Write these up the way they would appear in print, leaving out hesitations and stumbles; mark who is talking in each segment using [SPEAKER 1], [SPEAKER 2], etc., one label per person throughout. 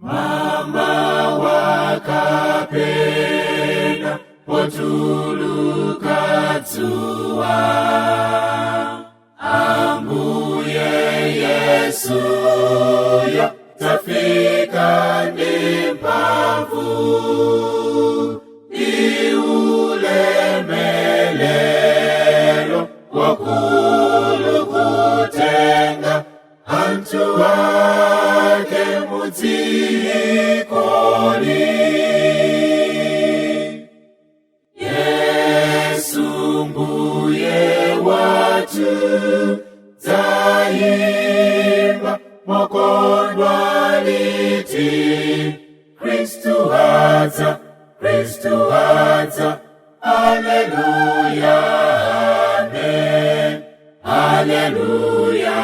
[SPEAKER 1] Mama wakapena potuluka dzuwa, Ambuye Yesuyo tafika ndi mphamvu ndi ulemelero wakulu kutenga anthu ake mudzikoli. Yesu Mbuye wathu, dzayimba mokondwa liti? Kristu adza, Kristu adza, Alleluya, amen, Alleluya,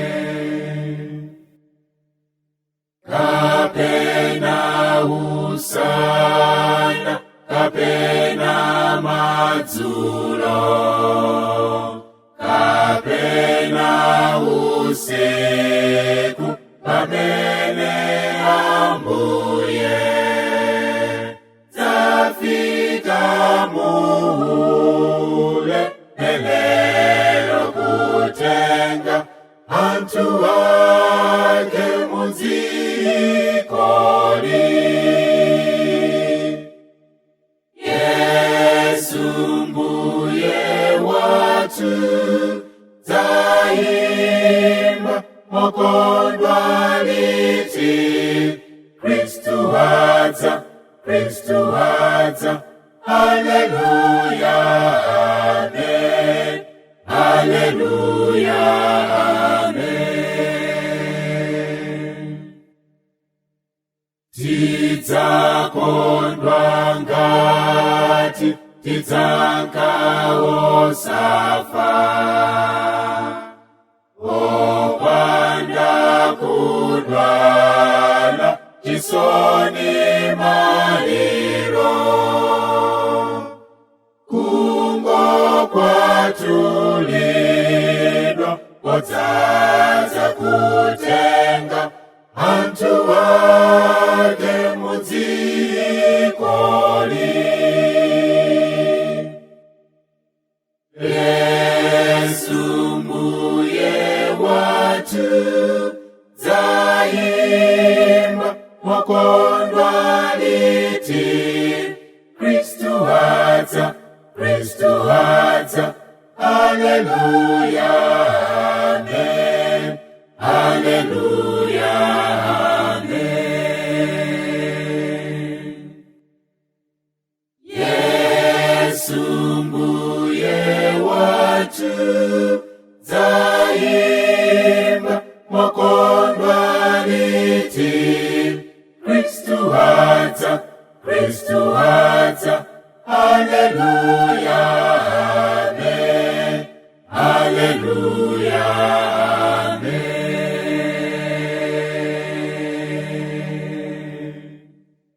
[SPEAKER 1] amen. Kapena usana, kapena madzulo, kapena usiku, pamene Ambuye tafika mulemelero kutenga anthu ake mudzikoli. Yesu Mbuye wathu, dzayimba mokondwa liti? Kristu adza, Kristu adza, Alleluya, amen, Alleluya, amen. Tidzakondwa ngati tidzanka osafa, opanda kudwala, chisoni, maliro, kungokwatulidwa podzaza kutenga anthu ake mudzikoli. Yesu Mbuye wathu, dzayimba mokondwa liti? Kristu adza, Kristu adza, Alleluya, amen, Alleluya, amen. Yesu Mbuye wathu.